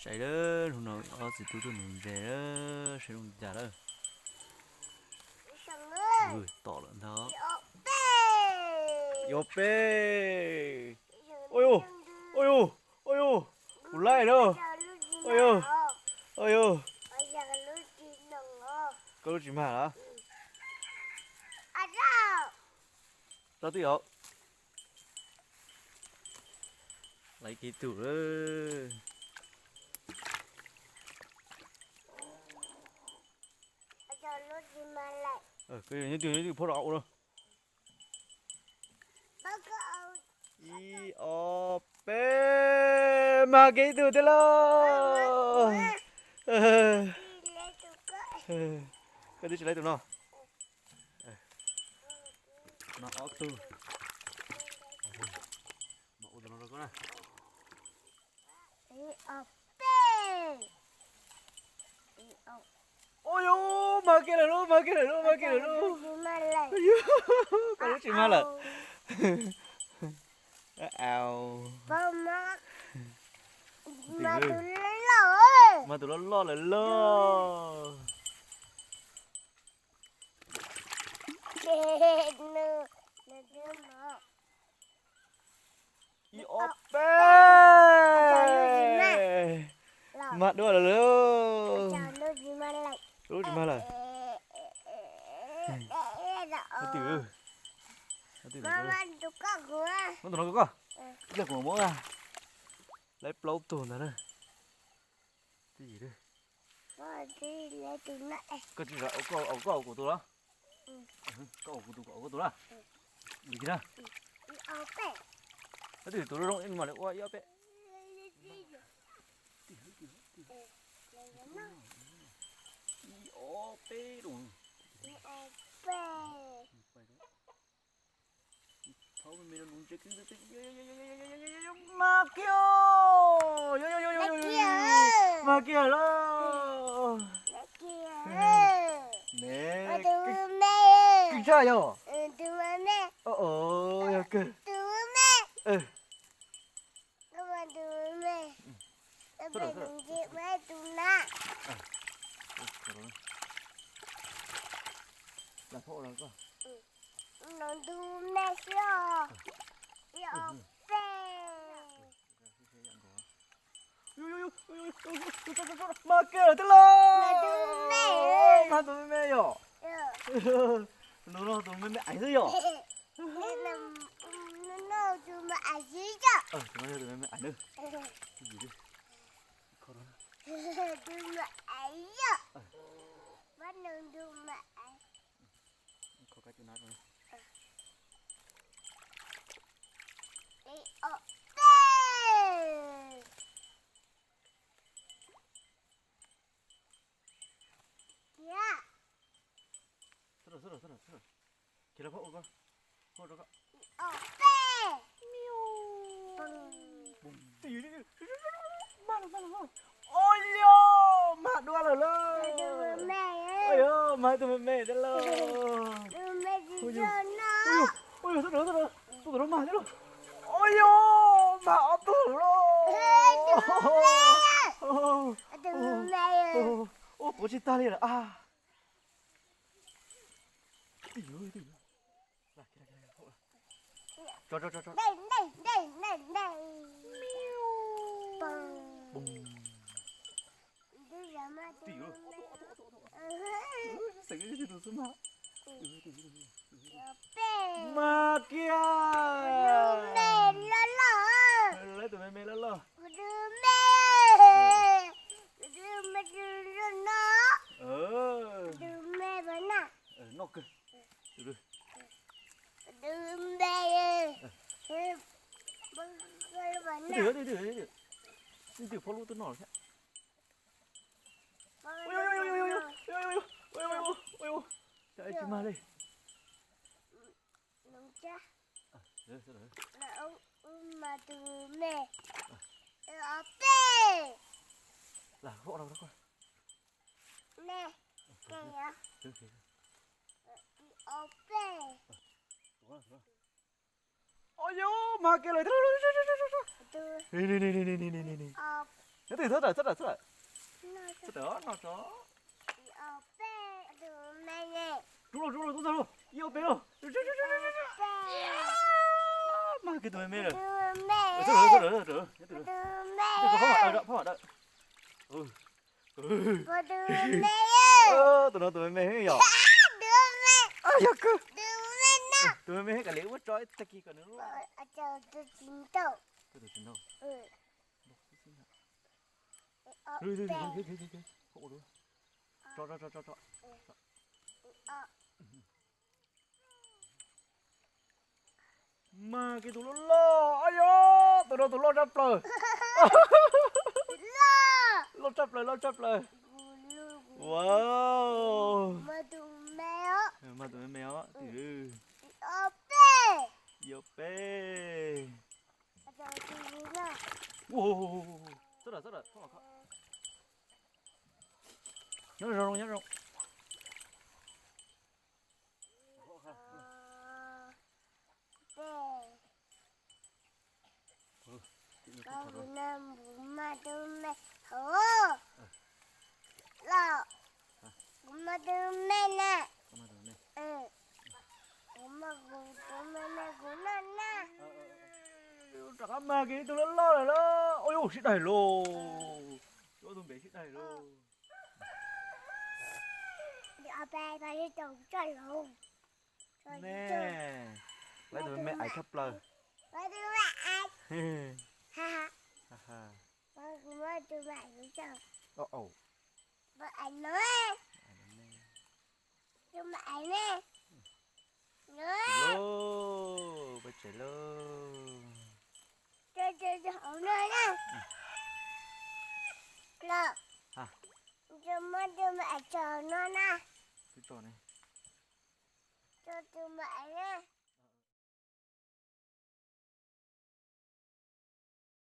Saib lawm, hnub no ob txiv tub tuaj nuv ntses lawm, saib zoo cas lawm. Tom lawm ntag. Ib ob peb. Ua yus, ua yus, ua yus, kuv laij na. Ua yus, ua yus. Koj lub tsis mag lawm. Rau twj ywm. Laiv kiag tus lawm. Koj yog nyob twg nyob twg phauj rau ua no. Ib ob peb, mag kiag ib tug thiab lauj. Koj twb tsis laib tus no. No ob tug. Ua yus, mag kiag lawm lauj, mag kiag lawm lauj, mag kiag lawm lauj. Koj lub tsis mag lawm. Mag tus loj loj lawm lauj. Ib ob peb, mag dua lawm lauj. Lub tsis mag lawm. Twm, twm, muab tus no koj, ib pliag kuv muab. Laib plaub tug ntag na. Twj ywm. Koj tsis, koj ua kuv tus los? Koj ua kuv tus, koj ua koj tus na. Ua twj ywm, tus zoo zoo mas li ua ib ob peb. Ib ob peb. Mag kiag, mag kiag lauj. Kawg tshaj yog. Yog kawg. Mag kiag lawm thiab lauj. Mag tus me me yom. Tus no tus me me aiv xwb yom. Tus no yog tus me me aiv na. Ua li, mag dua lawm lauj. Ua li, mag tus me me thiab lauj. Ua li, ua li, tus no mag thiab lauj. Ua li, mag ob tug lauj. Ua puav tsis tag li lawm a. Mas kiag. Lawv tus me me loj loj. Noj kawg. Twj ywm, twj ywm, phauj lub twb noj lawm thiab. Cas tsis mag li. Ua yus, mag kiag lawm thiab. Nyob twg, txhob tawm, txhob tawm, txhob tawm. Txhob tawm, no tso. Rub lauj, rub lauj, tub ntxawg lauj, ib ob peb lauj. Mag kiag tus me me lawm. Txhob tawm, txhob tawm, txhob tawm. Nyob twg, phab mam daws, phab mam daws. Tus no tus me me heev yom. Yog kawg. Tus me me heev, kav liam wb tso ib tag kis kom nws loj. Tus tsis ntau. Tso, tso, tso, tso, tso. Mag kiag tus loj loj, ab yos, tus no tus loj tshaj plaws. Loj tshaj plaws, loj tshaj plaws. Wow. Mag tus me me os. Yog peb. Nyob zoo, nyob zoo. Kuv mag tus me hauv los, kuv mag tus me na, kuv mag kuv tus me me kuv noj na. Rov qab mag kiag ib tug loj loj lawm lauj. Ua yus sib daig lauj. Ob tug npe sib daig lauj. Ne, lawv tus me me aiv tshaj plaws. Lauj, peb tsev lauj. Twb tso ne.